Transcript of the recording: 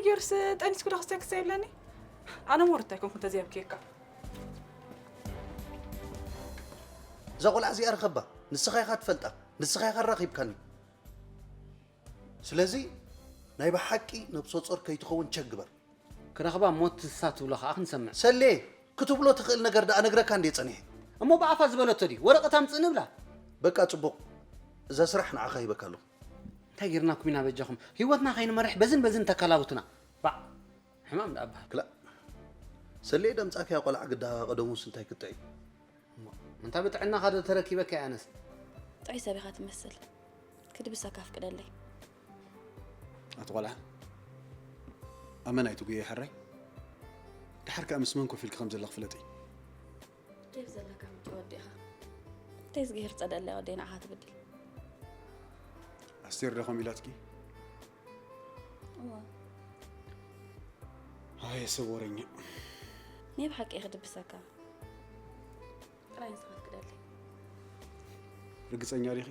ጌርስ ጠኒስኩ ዶ ክስተክስ የብለኒ? ኣነ ሞርት ኣይኮንኩ እንተዘይኣብክየካ። እዛ ቆልዓ እዚኣ ርኸባ። ንስኻ ኢኻ ትፈልጣ፣ ንስኻ ኢኻ ኣራኺብካኒ። ስለዚ ናይ ብሓቂ ነብሰ ጾር ከይትኸውን ቸክ ግበር። ክረኽባ ሞት ትሳ ትብሎ ከዓ ክንሰምዕ። ሰሌ፣ ክትብሎ ትኽእል ነገር ደኣ ነግረካ እንዴ ጸኒሐ። እሞ ብኣፋ ዝበለቶ ድዩ ወረቐት ኣምፅእ ንብላ? በቃ ጽቡቕ፣ እዛ ስራሕ ንዓኻ ሂበካ ኣለኹ። እንታይ ጌርናኩም ኢና በጃኹም ህይወትና ከይንመርሕ በዝን በዝን ተካላቡትና። ባዕ ሕማም ደኣ በሃል። ክላእ ሰሌ፣ ደምጻክያ ቆልዓ ግዳ ቀደሙስ እንታይ ክትጥዒ። እሞ እንታ ብጥዕናኻ ዶ ተረኪበካ እያ ኣነስ? ጥዑይ ሰብ ኢኻ ትመስል። ክድብሰካ ኣፍቅደለይ። ኣቲ ቆልዓ፣ ኣመና ኣይትጉየ ሕራይ። ድሓር ከኣ ምስ መን ኮፍ ኢልኪ ከም ዘለኺ ፍለጢ። ኬፍ ዘለካ ምጭ ወዲኻ። እንታይ ዝገይር ጸደለይ ወደይ ንዓኻ ትብድል። ኣስቴር ዶ ከምኡ ኢላትኪ? እዋ። ኣየ ሰብ ወረኛ። ናይ ብሓቂ ክድብሰካ። ጥራይ ንስኻ ትክደለይ። ርግጸኛ ዲኺ?